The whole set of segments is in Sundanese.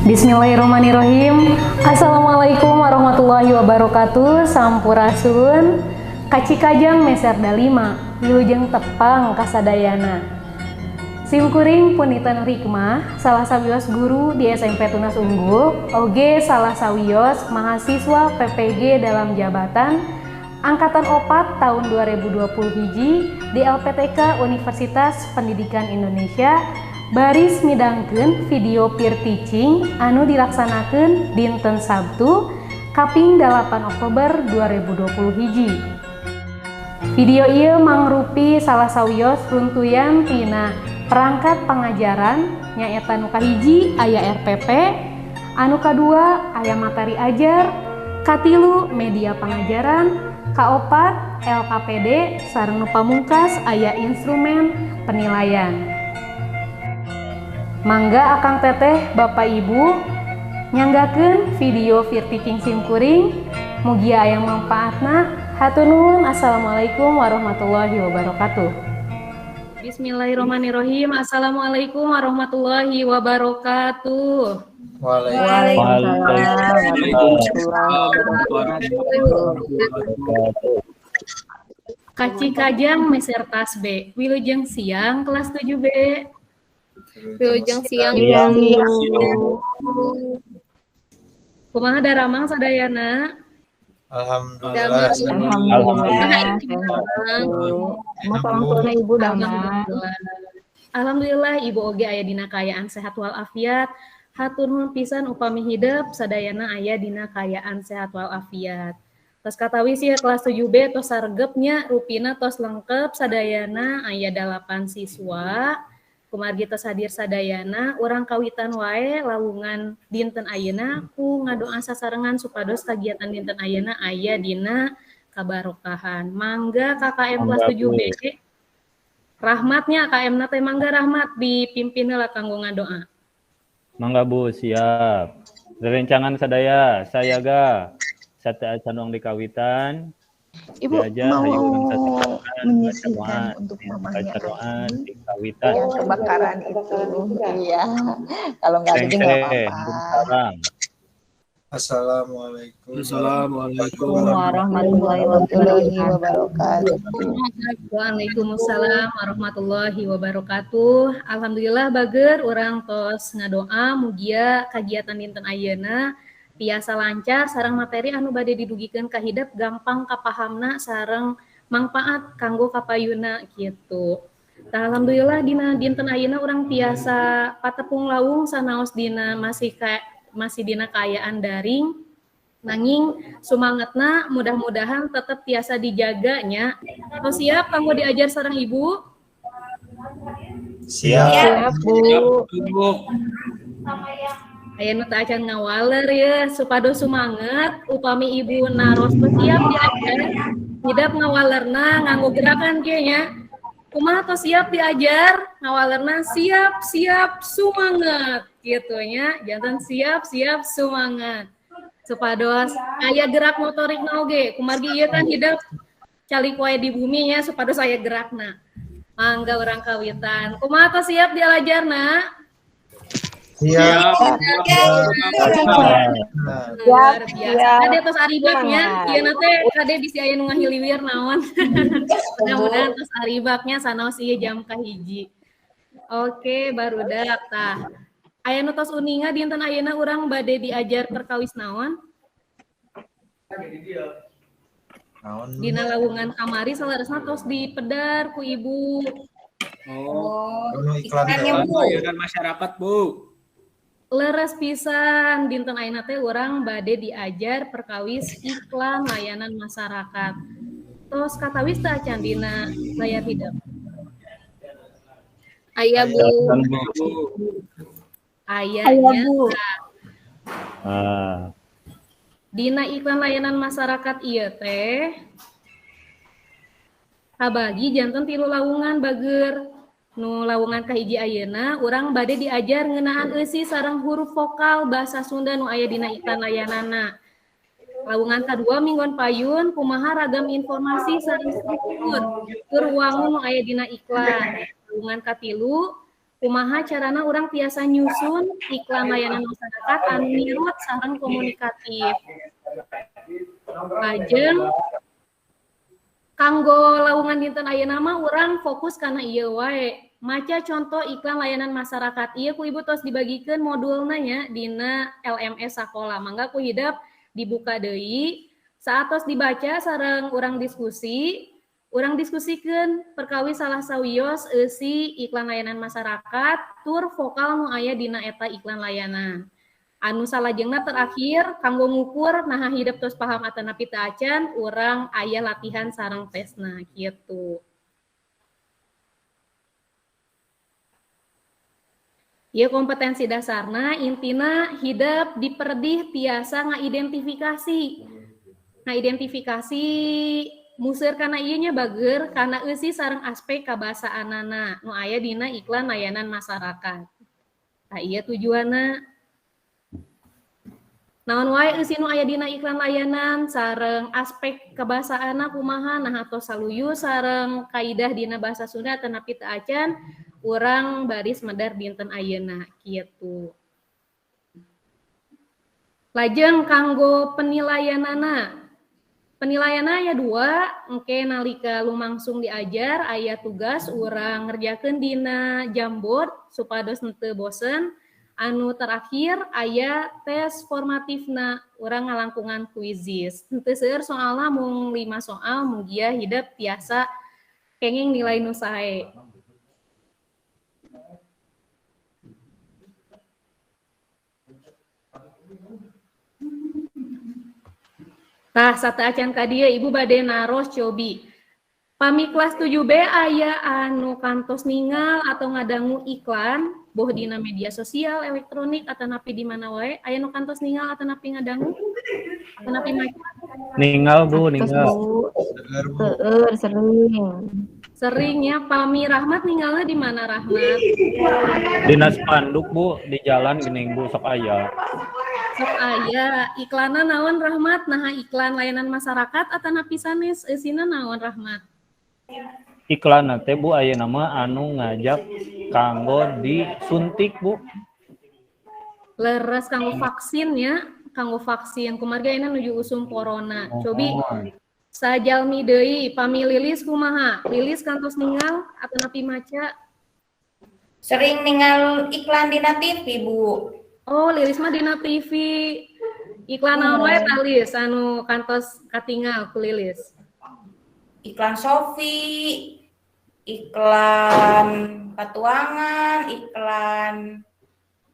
Bismillahirrahmanirrahim. Assalamualaikum warahmatullahi wabarakatuh. Sampurasun. Kacikajang meser dalima. Wilujeng tepang kasadayana. Simkuring Punita Nur Hikmah, salah sawios guru di SMP Tunas Unggul, oge salah sawios mahasiswa PPG dalam jabatan Angkatan 4 tahun 2020 hiji di LPTK Universitas Pendidikan Indonesia, baris midangkeun video peer teaching anu dilaksanakeun dinten Sabtu kaping 8 Oktober 2020 hiji. Video ieu mangrupi salah sawios runtuyan tina perangkat pangajaran, nyaeta nu kahiji aya RPP, anu kadua aya materi ajar, katilu media pangajaran, kaopat LKPD, sareng nu pamungkas aya instrumen penilaian. Mangga Akang Teteh, Bapak Ibu, nyanggakeun video peer teaching simkuring, mugia aya manfaatna. Hatur nuhun. Assalamualaikum warahmatullahi wabarakatuh. Bismillahirrahmanirrahim. Assalamualaikum warahmatullahi wabarakatuh. Waalaikumsalam warahmatullahi. Kacikajang meser tasbe. Wilujeng siang kelas 7B. Wilujeng siang. Siang. Kumaha daramang sadayana? Alhamdulillah. Alhamdulillah. Masa orang tuanya Ibu damang. Alhamdulillah, Ibu oge aya dina kaayaan sehat walafiat. Hatur nuhun pisan upami hidep sadayana aya dina kaayaan sehat walafiat. Tos katawis ya kelas 7B tos sargepnya, rupina tos lengkap sadayana aya 8 siswa. Kumargi tos hadir sadayana, urang kawitan wae lawungan dinten ayeuna ku ngadoa sasarengan supados kagiatan dinten ayeuna aya dina kabarokahan. Mangga KKM kelas 7B. Rahmatnya KM na teh, mangga Rahmat dipimpin heula kanggo ngadoa. Mangga Bu, siap. Rerencangan sadaya, sayaga sateuacan urang dikawitan. Ibu Diajar, mau hayu urang sasarengan baca menyisihkan doa, untuk baca mamanya doa Adi di kawitan. Yang kebakaran itu. Iya. Kalau nggak ada juga nggak Sengse, apa-apa. salam. Assalamualaikum. Assalamualaikum warahmatullahi wabarakatuh. Waalaikumsalam warahmatullahi wabarakatuh. Alhamdulillah, bager, urang tos ngadoa, mugia kagiatan dinten ayeuna tiasa lancar sareng materi anu bade didugikeun ka hidep gampang kapahamna sareng mangpaat kanggo kapayuna gitu. Tah, alhamdulillah dina dinten ayeuna urang tiasa patepung lawung sanaos dina masih dina kaayaan daring, nanging sumangetna mudah-mudahan tetap tiasa dijaganya. Tos siap kanggo diajar sareng Ibu? Siap. Siap, Bu. Bu. Aya nu teu acan ngawaler ya, supados sumanget upami Ibu naros teu siap diajar, hidep ngawalerna nganggo gerakan kieu nya. Kumaha, tos siap diajar? Ngawalerna siap, siap, sumanget gitu nya. Janten siap, siap, sumanget. Supados aya gerak motorikna oge. Kumargi ieu kan hidep calik wae di bumi nya, supados aya gerakna. Mangga urang kawitan. Kumaha, tos siap diajarna? Siap. Luar biasa. Kade tos aribaknya, ieu na teh kade bisi aya nu ngahiliwir naon. Mudah-mudahan tos aribaknya sanaos ieu jam kahiji. Oke, barudak tah. Aya nu tos uninga dinten ayeuna urang bade diajar perkawis naon? Naon? Dina lawungan kamari saleresna tos dipedar ku Ibu. Oh, Anu iklan Iklannya, teh. Bu. Layanan masyarakat, Bu. Leres pisan, dinten ayeuna teh urang bade diajar perkawis iklan layanan masyarakat. Tos katawis teu acan dina layar hidep? Aya, Bu. Bu. Aya Aya, nya. Bu. Ah, Dina iklan layanan masyarakat ieu teh kabagi janten tilu lawungan, bager. Nu lawungan kahiji ayeuna urang bade diajar ngeunaan eusi sareng huruf vokal bahasa Sunda nu aya dina iklan layanana. Lawungan kadua minggon payun kumaha ragam informasi sareng struktur tur wangun nu aya dina iklan. Lawungan katilu Kumaha carana urang tiasa nyusun iklan layanan masyarakat anu nirut sareng komunikatif. Lajeng kanggo lawungan dinten ayeuna mah urang fokus kana ieu wae. Maca contoh iklan layanan masyarakat. Ieu ku ibu tos dibagikeun modulna nya dina LMS sakola. Mangga ku hidep dibuka deui. Saat tos dibaca sareng urang diskusi, urang diskusikeun perkawis salah sawios eusi iklan layanan masyarakat tur vokal nu aya dina eta iklan layanan. Anu salajengna terakhir kanggo ngukur naha hidep tos paham atanapi teu acan, urang aya latihan sareng tesna kitu. Ieu kompetensi dasarna intina hidep diperdih tiasa ngaidentifikasi. Ngaidentifikasi museur kana ieu nya bager kana eusi sareng aspek kabahasaanana nu aya dina iklan layanan masyarakat. Tah ieu tujuanna. Naon wae eusi nu aya dina iklan layanan sareng aspek kabahasaanna kumaha, nah tos saluyu sareng kaidah dina bahasa Sunda atanapi teu acan, urang baris medar dinten ayeuna kitu. Lajeng kanggo penilaianana. Penilaianna aya dua, engke nalika lumangsung diajar aya tugas urang ngerjakeun dina Jamboard supados henteu bosen. Anu terakhir aya tes formatifna urang ngalangkungan kuizis. Henteu seueur soalna mung 5 soal mugia hidep tiasa kenging nilai nu sae. Tah sateuacan ka dieu ibu bade naros cobi. Pami kelas 7B aya anu kantos ningal atau ngadangu iklan boh dina media sosial, elektronik atanapi di mana wae, aya nu kantos ningal atanapi ngadangu? Atanapi maca? Ningal Bu, ningal. Seueur sering. Seringnya pami Rahmat ningalna di mana Rahmat? Dina spanduk Bu, di jalan geuning Bu sok aya. Sok aya, iklanna naon Rahmat? Naha iklan layanan masyarakat atanapi sanes eusina naon Rahmat? Iklan teh Bu ayeuna mah anu ngajak kanggo disuntik Bu. Leres kanggo vaksin ya, kanggo vaksin. Kumargi ayeuna nuju usum corona. Cobi sajalmi deui pami Lilis kumaha? Lilis kantos ningal atanapi maca? Sering ningal iklan dina TV Bu. Oh, Lilis mah dina TV. Iklan naon wae tah Lis anu kantos katingal ku Lilis? Iklan Sofi, iklan patuangan, iklan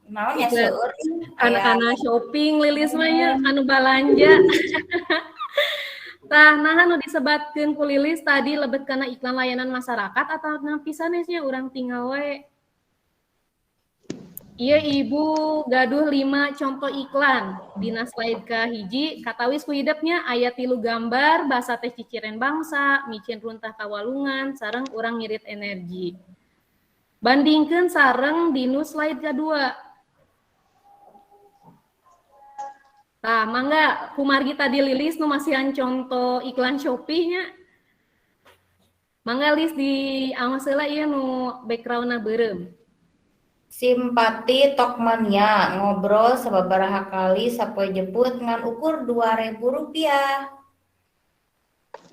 naon nya seueur. Anak-anak shopping Lilis mah nya anu balanja. Tah naha nu disebatkeun ku Lilis tadi lebet kana iklan layanan masyarakat atau napi sanesnya urang tinggal wae. Ieu ibu gaduh 5 contoh iklan dina slide kahiji katawis ku hidepnya aya 3 gambar basa teh ciciren bangsa, micin runtah kawalungan sareng urang ngirit energi. Bandingkeun sareng dinu slide kadua. Tah mangga kumargi tadi Lilis nu masihan contoh iklan Shopee nya. Mangga Lis di awas heula ieu nu backgroundna beureum. Simpati Tokmania ngobrol sababaraha kali sapoe jeput ngan ukur 2.000 rupiah.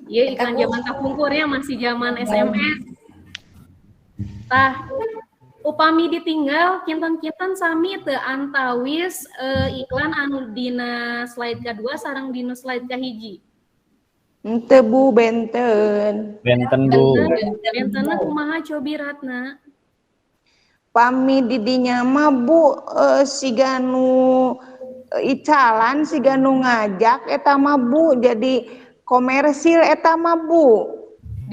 Iya iklan zaman kapungkurnya masih zaman SMS. Tah upami ditinggal kinten-kinten sami teu antawis iklan anu dina slide kadua sareng dina slide kahiji. Henteu Bu benten. Benten Bu. Bentenna kumaha cobi Ratna? Pami didinya mah Bu siga nu icalan siga nu ngajak eta mah Bu jadi komersil eta mah Bu.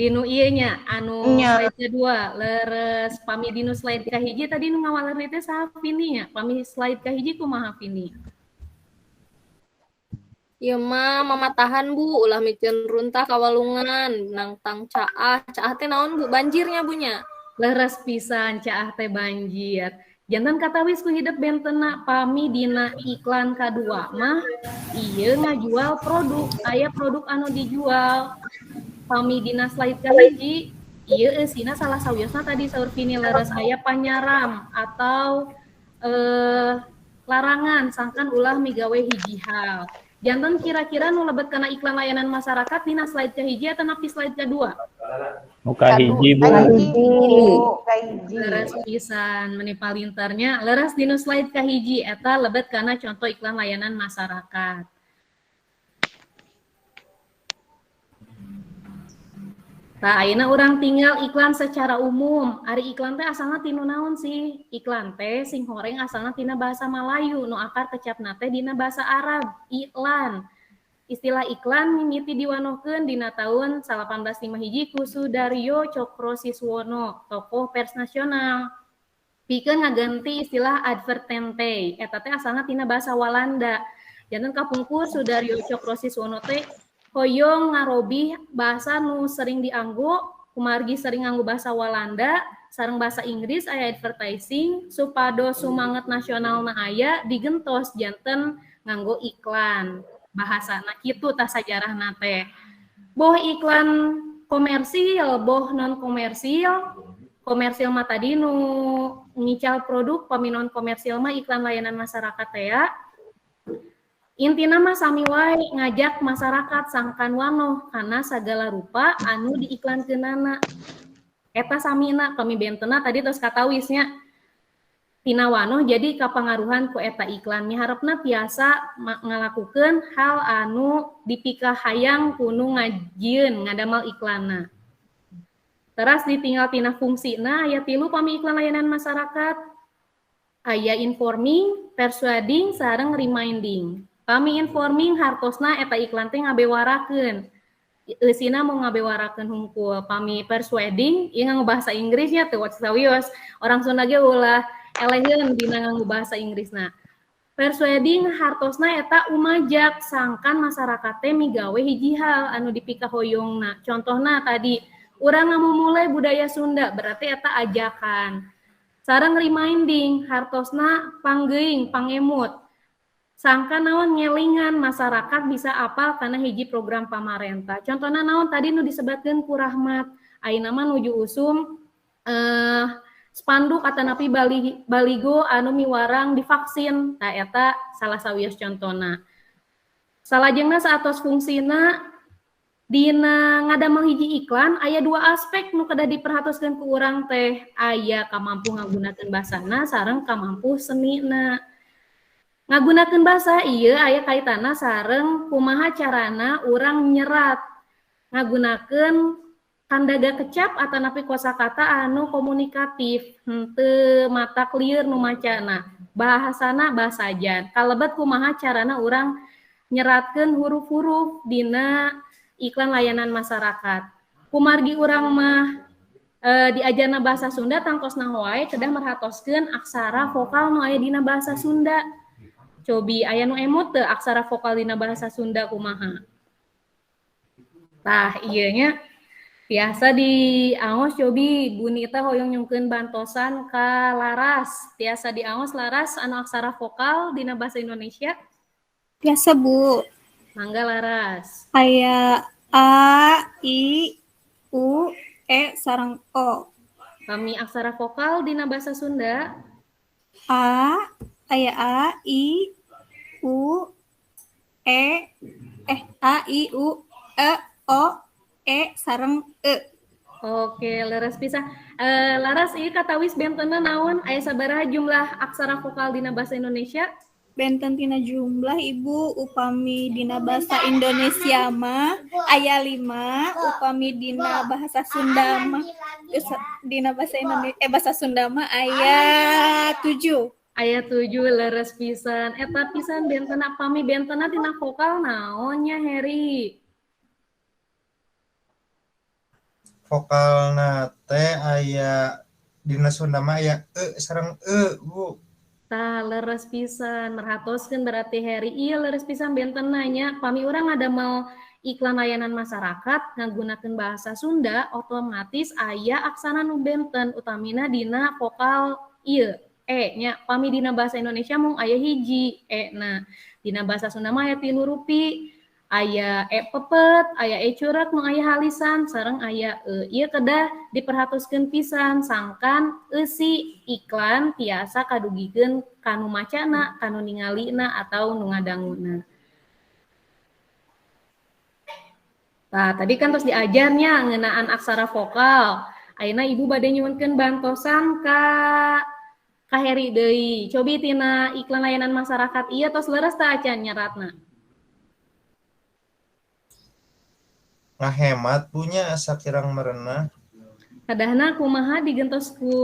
Dinu ieu nya anu slide kedua leres pami dinu slide kahiji tadi nu ngawalerna teh saha Vini nya? Pami slide kahiji kumaha Vini? Ieu mah mamatahan Bu ulah miceun runtah kawalungan nangtang caah. Caah teh naon Bu? Banjirnya Bu nya? Leres pisan caah teh banjir. Jantan katawis ku hidep bentena pami dina iklan kadua mah ieu ngajual produk, aya produk anu dijual. Pami dina slide kahiji Ieu eusina salah sawiosna tadi saur Vini leres aya panyaram atau larangan sangkan ulah migawe hiji hal. Janten kira-kira nu lebet kana iklan layanan masyarakat dina slide kahiji atau napi slide kedua? Nu kahiji, Bu. Kahiji. Leres pisan meni palinternya leres dina slide kahiji eta lebet kana contoh iklan layanan masyarakat. Tah ayeuna urang tinggal iklan secara umum. Ari iklan teh asalna tina naon sih? Iklan teh sing horeng asalna tina bahasa Malayu, nu akar kecapna teh dina bahasa Arab, iklan. Istilah iklan mimiti diwanohkeun dina tahun 1851 ku Sudaryo Cokrosiswono, tokoh pers nasional. Pikeun ngaganti istilah advertente, eta teh asalna tina bahasa Walanda. Janten kapungkur Sudaryo Cokrosiswono teh hoyong ngarobih bahasa nu sering dianggo, kumargi sering nganggo bahasa Walanda, sareng bahasa Inggris aya advertising, supados sumanget nasionalna aya digentos janten nganggo iklan. Bahasana kitu tah sajarahna teh. Boh iklan komersil, boh non komersil, komersil mah tadi nu ngical produk, pami non komersil mah iklan layanan masyarakat teh ya. Intina mah sami wae ngajak masyarakat sangkan wanoh kana sagala rupa anu diiklankeunana. Eta samina pami bentena tadi tos katawisnya tina wanoh jadi kapangaruhan ku eta iklan miharepna tiasa ngalakukeun hal anu dipikahayang ku nu ngajieun ngadamal iklanna. Teras ditinggal tina fungsina aya tilu pami iklan layanan masyarakat. Aya informing, persuading, sareng reminding. Pami informing hartosna eta iklan teh ngabewarakeun. Eusina mau ngabewarakeun hungkul. Pami persuading ieu nganggo bahasa Inggrisnya teu sawios. Orang Sunda ge ulah eleheun dina nganggo bahasa Inggrisna. Persuading hartosna eta umajak sangkan masyarakat teh migawe hiji hal anu dipikahoyongna. Contohna tadi urang ngamumule budaya Sunda berarti eta ajakan. Sareng reminding hartosna panggeuing pangemut. Sangka naon ngelingan masyarakat bisa apal karena hiji program pamarentah. Contohna naon tadi nu disebatkeun ku Rahmat. Ayeuna mah nuju usum spanduk atanapi baligo anu miwarang divaksin. Tah eta salah sawios contona. Salajengna saatos fungsina dina ngadamel hiji iklan aya dua aspek nu kedah diperhatoskeun ku urang teh. Aya kamampu ngagunakeun basana sareng kamampu senina. Ngagunakeun basa ieu aya kaitanna sareng kumaha carana urang nyerat. Ngagunakeun kandaga kecap atanapi kosakata anu komunikatif, henteu matak lieur nu macana. Bahasana basajan. Kalebet kumaha carana urang nyeratkeun huruf-huruf dina iklan layanan masyarakat. Kumargi urang mah diajarna bahasa Sunda tangtosna wae kedah merhatoskeun aksara vokal nu aya dina bahasa Sunda. Cobi aya nu emut teu aksara vokal dina bahasa Sunda kumaha? Tah ieu nya biasa diangos cobi Bu Nita hoyong nyungkeun bantosan ka Laras. Tiasa diangos Laras anu aksara vokal dina bahasa Indonesia? Tiasa Bu. Mangga Laras. Aya A, I, U, E sareng O. Kami aksara vokal dina bahasa Sunda? A, aya A, I, U, E, A, I, U, E, O, E sareng E. Oke, leres pisan. Laras ieu katawis bentena naon? Aya sabaraha jumlah aksara vokal dina bahasa Indonesia? Benten tina jumlah Ibu upami dina bahasa Indonesia mah aya 5, upami dina bahasa Sunda mah dina bahasa Indonesia bahasa Sunda mah aya 7. Aya 7 leres pisan. Eta pisan bentena pami bentena tina vokal naonnya Heri? Vokalna teh aya dina Sunda mah aya e sareng e, Bu. Tah leres pisan merhatoskeun berarti Heri. Iya leres pisan benten nanya pami urang ngadamel iklan layanan masyarakat ngagunakeun bahasa Sunda otomatis aya aksara nu benten utamina dina vokal ieu e nya. Pami dina bahasa Indonesia mung aya hiji e. Nah dina bahasa Sunda mah aya 3 rupi. Aya e pepet, aya e curek nu aya halisan sareng aya e. Ieu kedah diperhatoskeun pisan sangkan eusi iklan tiasa kadugikeun kanu macana, kanu ningalina atau nu ngadanguna. Nah, tadi kan terus diajarnya ngeunaan aksara vokal. Ayeuna ibu bade nyuhunkeun bantosan ka Ka Heri deui. Cobi tina iklan layanan masyarakat ieu tos leres teu acan nyeratna? Ngahemat punya asa kirang merenah. Kadahna kumaha digentos ku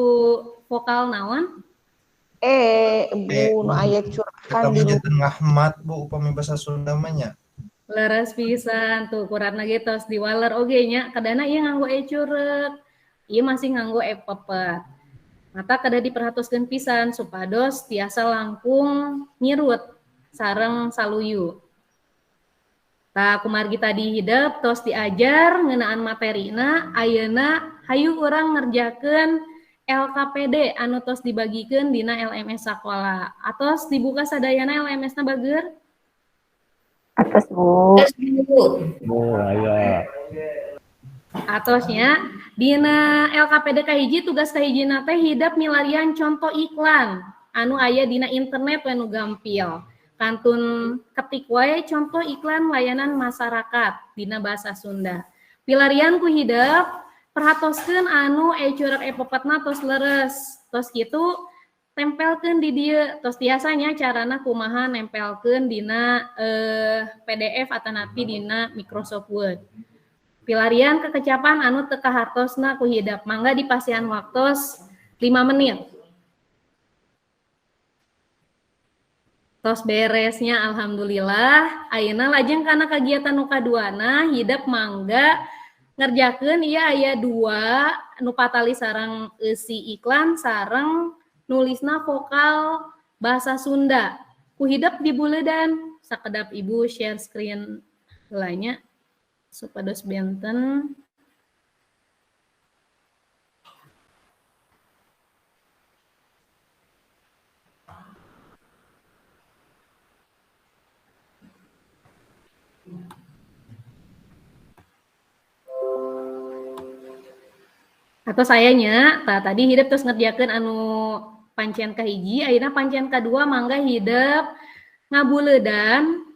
vokal naon? Bu, nu aya curakan di ngahmat Bu upami basa Sunda mah nya. Leres pisan tuh kuratna ge tos diwaler oge nya. Kadahna ieu nganggo e curek. Ieu masih nganggo e pepet. Mata kedah diperhatoskeun pisan supados tiasa langkung nyirut sareng saluyu. Tah kumargi tadi hidep tos diajar ngeunaan materina, ayeuna hayu urang ngerjakeun LKPD anu tos dibagikeun dina LMS sakola. Atos dibuka sadayana LMS-na bageur? Atos, Bu. Atos, Bu. Bu, aya. Atosnya dina LKPD kahiji tugas kahijina teh hidep milarian contoh iklan anu aya dina internet we nu gampil. Kantun ketik wae contoh iklan layanan masyarakat dina bahasa Sunda. Pilarian ku hidep perhatoskeun anu e curek e pepetna tos leres. Tos kitu tempelkeun di dieu. Tos tiasanya carana kumaha nempelkeun dina PDF atanapi dina Microsoft Word. Pilarian kekecapan anu teu kahartosna ku hidep. Mangga dipasihan waktos 5 menit. Tos beresnya alhamdulillah. Ayeuna lajeng kana kegiatan nu kaduana hidep mangga ngerjakeun ieu aya 2 nu patali sareng eusi iklan sareng nulisna vokal bahasa Sunda. Ku hidep dibuleudan sakedap ibu share screen heula nya supados benten. Atau sayanya, tadi hidep terus ngerjakeun anu pancen kahiji, ayeuna pancen kadua mangga hidep ngabuleudan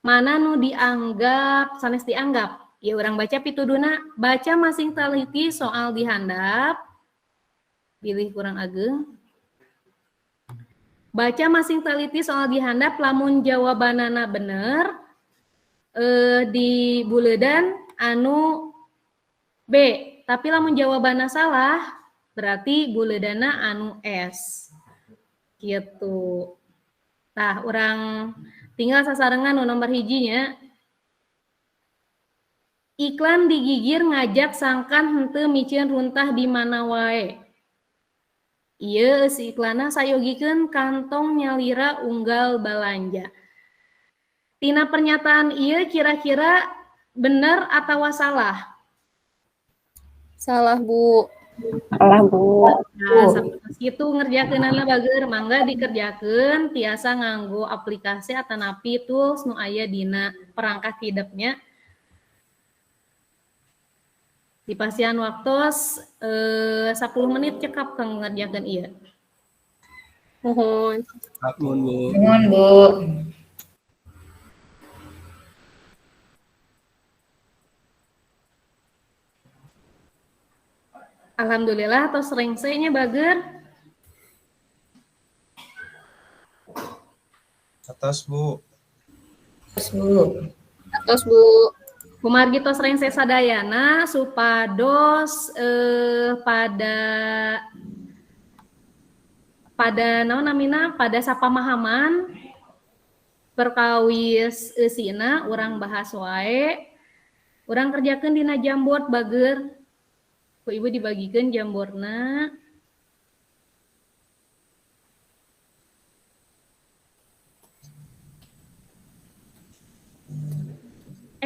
mana nu dianggap sanes dianggap. Ya urang baca pituduna, baca masing teliti soal dihandap. Pilih kurang ageng. Baca masing teliti soal dihandap lamun jawabanana bener di buleudan anu B. Tapi lamun jawabanna salah, berarti buleudana anu S. Gitu. Tah, urang tinggal sasarengan nu nomor hijinya. Iklan digigir ngajak sangkan henteu miceun runtah di mana wae. Ieu si iklanna sayogikeun kantong nyalira unggal balanja. Tina pernyataan ieu kira-kira bener atawa salah? Salah, Bu. Salah, Bu. Nah, sapertos kitu ngerjakeunana bageur, mangga dikerjakeun tiasa nganggo aplikasi atanapi tools nu aya dina perangkat hidepnya. Dipasihan waktos 10 menit cekap kang ngerjakeun ieu. Nuhun. Nuhun, Bu. Nuhun, Bu. Alhamdulillah tos rengsenya bageur. Atos, Bu. Atos, Bu. Atos, Bu. Kumargi tos rengse sadayana supados pada naon namina pada sapamahaman perkawis eusina urang bahas wae. Urang kerjakeun dina Jamboard bageur. Ku ibu dibagikeun Jamboardna.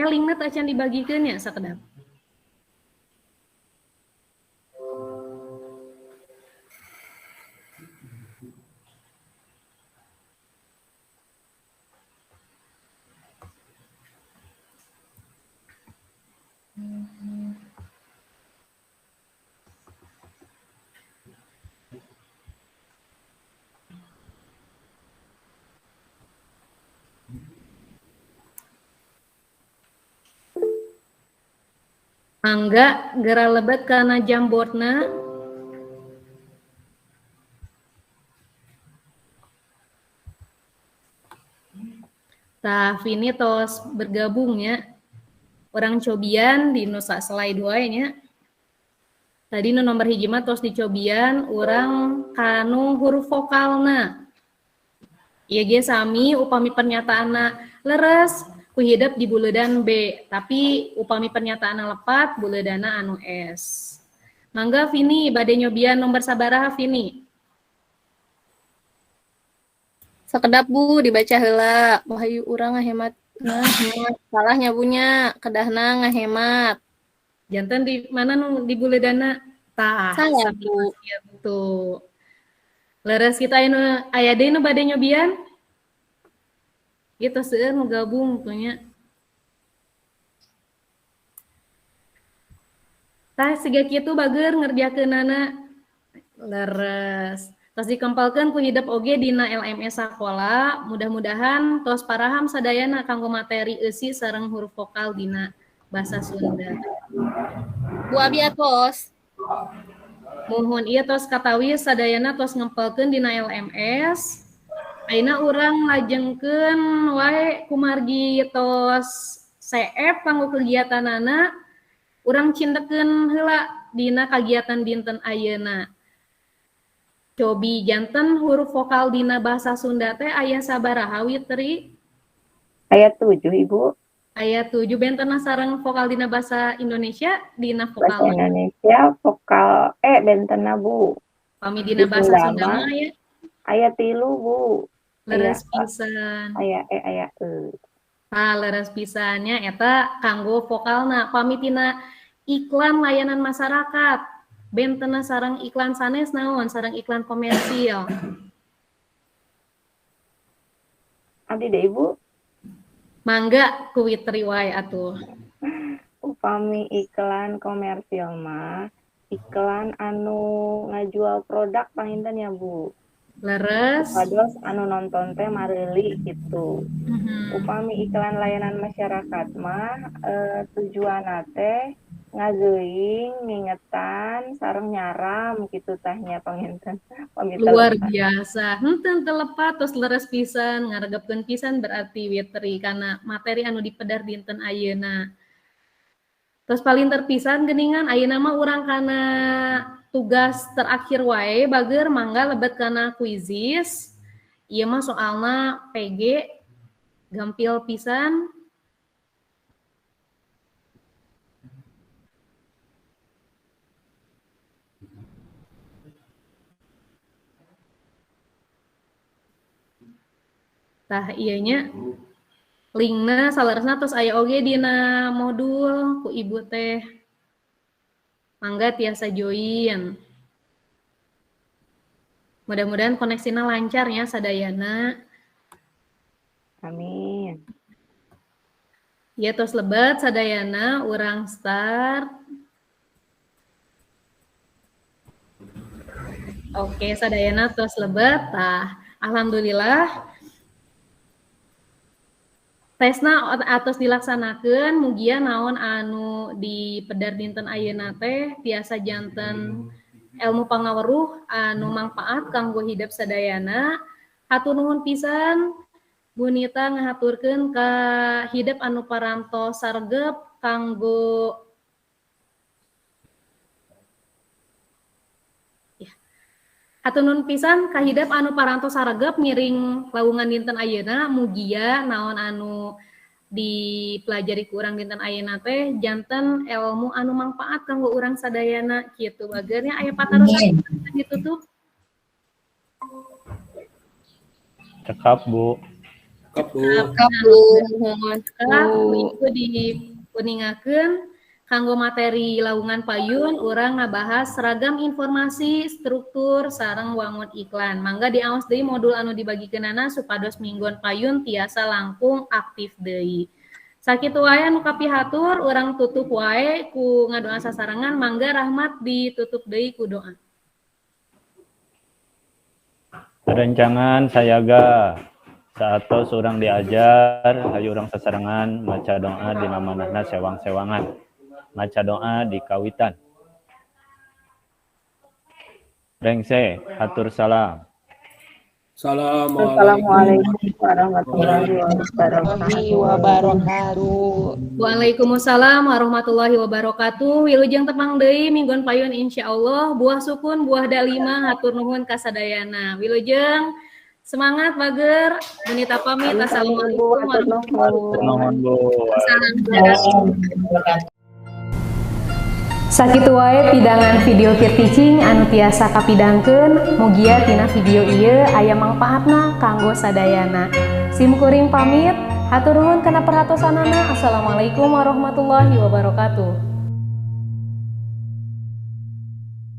Linkna teu acan dibagikeun nya sakedap. Mangga gera lebet kana jamboardna. Tah Vini tos bergabung nya. Urang cobian di nusa slide wae nya. Tadi nu nomor hiji mah tos dicobian urang kanu huruf vokalna. Ieu ge sami upami pernyataanna leres ku hidep di buledan B, tapi upami pernyataanna lepat buledanna anu S. Mangga Vini bade nyobian nomor sabaraha Vini? Sakedap Bu dibaca heula. Wahyu urang ngahemat. Nah, salahnya bunya kedahna ngahemat. Janten di mana nu di buledanna? Tah, salah Bu. Gitu. Leres kita anu aya deui nu bade nyobian? Gitu seueur nu gabung tuh nya. Tah siga kitu bager ngerjakeunana. Leres. Tos dikempalkeun ku hidep oge dina LMS sakola, mudah-mudahan tos paraham sadayana kanggo materi eusi sareng huruf vokal dina bahasa Sunda. Bu abi atos. Muhun ieu tos katawis sadayana tos ngempelkeun dina LMS. Ayeuna urang lajengkeun wae kumargi tos CF kanggo kegiatanana, urang cindekeun heula dina kagiatan dinten ayeuna. Cobi janten huruf vokal dina bahasa Sunda teh aya sabaraha Witri? Aya 7 Ibu. Aya 7 bentena sareng vokal dina bahasa Indonesia dina vokal bahasa Indonesia vokal bentena Bu. Pami dina bahasa Sunda mah aya aya 3 Bu. Leres pisan. Aya e aya e. Tah leres pisannya eta kanggo vokalna. Pami tina iklan layanan masyarakat bentena sareng iklan sanes naon sareng iklan komersil. Abdi deh Ibu. Mangga ku Witri wae atuh. Upami iklan komersil mah iklan anu ngajual produk panginten ya Bu. Leres. Pados anu nonton teh mareuli gitu. Upami iklan layanan masyarakat mah tujuanna teh ngageuing, ngingetan, sareng nyaram gitu tahnya panginten. Luar biasa. Henteu teu lepat tos leres pisan, ngaregepkeun pisan berarti Witri kana materi anu dipedar dinten ayeuna. Tos palinter pisan geuningan ayeuna mah urang kana tugas terakhir wae bager mangga lebet kana kuizis. Ieu mah soalna PG gampil pisan. Tah ieu nya linkna saleresna tos aya oge dina modul ku ibu teh. Mangga tiasa join. Mudah-mudahan koneksina lancar ya sadayana. Amin. Ya tos lebet sadayana urang start. Oke, sadayana tos lebet. Tah, alhamdulillah. Tesna atos dilaksanakeun mugia naon anu di pedar dinten ayeuna teh tiasa janten ilmu pangaweruh anu mangpaat kanggo hidep sadayana. Hatur nuhun pisan Bu Nita ngahaturkeun ka hidep anu parantos sargep kanggo Hatur nuhun pisan ka hidep anu parantos saregep ngiring lawungan dinten ayeuna mugia naon anu dipelajari ku urang dinten ayeuna teh janten ilmu anu mangpaat kanggo urang sadayana kitu bagernya aya patarosan ditutup. Cekap Bu. Cekap Bu. Cekap Bu. Cekap Bu dikuningakeun kanggo materi lawungan payun urang ngabahas seragam informasi struktur sareng wangun iklan. Mangga diaos deui modul anu dibagikeunana supados mingguan payun tiasa langkung aktif deui. Sakitu wae anu kapihatur urang tutup wae ku ngadoa sasarengan. Mangga Rahmat ditutup deui ku doa. Rencangan sayaga saatos urang diajar hayu urang sasarengan maca doa dina manahna sewang-sewangan. Maca doa di kawitan. Rengse, hatur salam. Assalamualaikum warahmatullahi wabarakatuh. Waalaikumsalam warahmatullahi wabarakatuh. Wilujeng tepang deui minggon payun insyaallah. Buah sukun, buah dalima, hatur nuhun kasadayana. Wilujeng semangat bager. Bunita pamit. Assalamualaikum warahmatullahi wabarakatuh. Sakitu wae pidangan video peer teaching anu tiasa kapidangkeun, mugia tina video ieu aya mangpaatna kanggo sadayana. Sim kuring pamit, hatur nuhun kana perhatosanana. Assalamualaikum warahmatullahi wabarakatuh.